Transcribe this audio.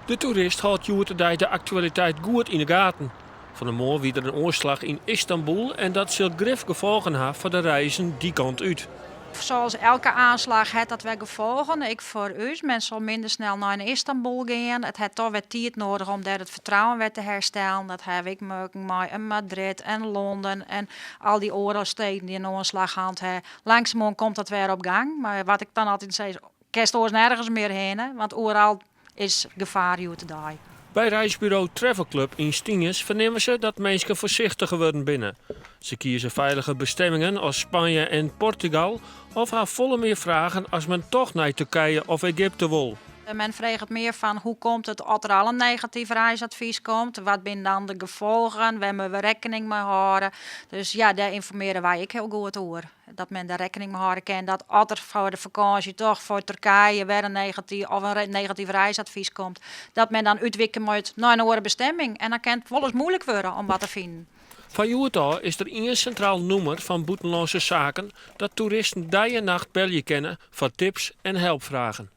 De toerist hâldt hjoed-de-dei de aktualiteit goed yn 'e gaten. Fan 'e moarn wie der in oanslach yn Istanbul en dat sil grif gefolgen ha foar de reizen dy kant út. Zoals elke aanslag hat dat wer gefolgen, ek foar ús. Men sil minder snel nei Istanbul gean. It hat dochs wer tiid nedich om dêr it fertrouwen wer te herstellen. Dat ha ik murken mei in Madrid en Londen en al dy oare steden dy't in oanslach hân ha. Langsumoan komt dat wer op gang. Mar wat ik dan altyd sis, kinst oars nergens mear hinne, want oeral is gefaar hjoed-de-dei. By reisburo Travel Club yn Stiens fernimme se dat minsken foarsichtiger wurden binne. Se kieze feilige bestimmingen as Spanje en Portugal of ha folle mear fragen as men toch nei Turkije of Egypte wol. Men freget mear fan hoe komt it as der al in negatyf reisadvys komt? Wat binne dan de gefolgen? Wêr moatte we rekkening mei hâlde? Dus ja, dêr ynformearje wy ek hiel goed oer. Dat men dêr rekkening mei hâlde kin dat as der foar de fakânsje toch foar Turkije wer in negatyf of in negatyf reisadvys komt, dat men dan útwike moat nei in oare bestimming. En dan kin it wolris muoilik wurde om wat te finen. Fan hjoed ôf is der ien sintraal nûmer fan Bûtenlânske Saken dat toeristen dei en nacht belje kinne foar tips en helpfragen.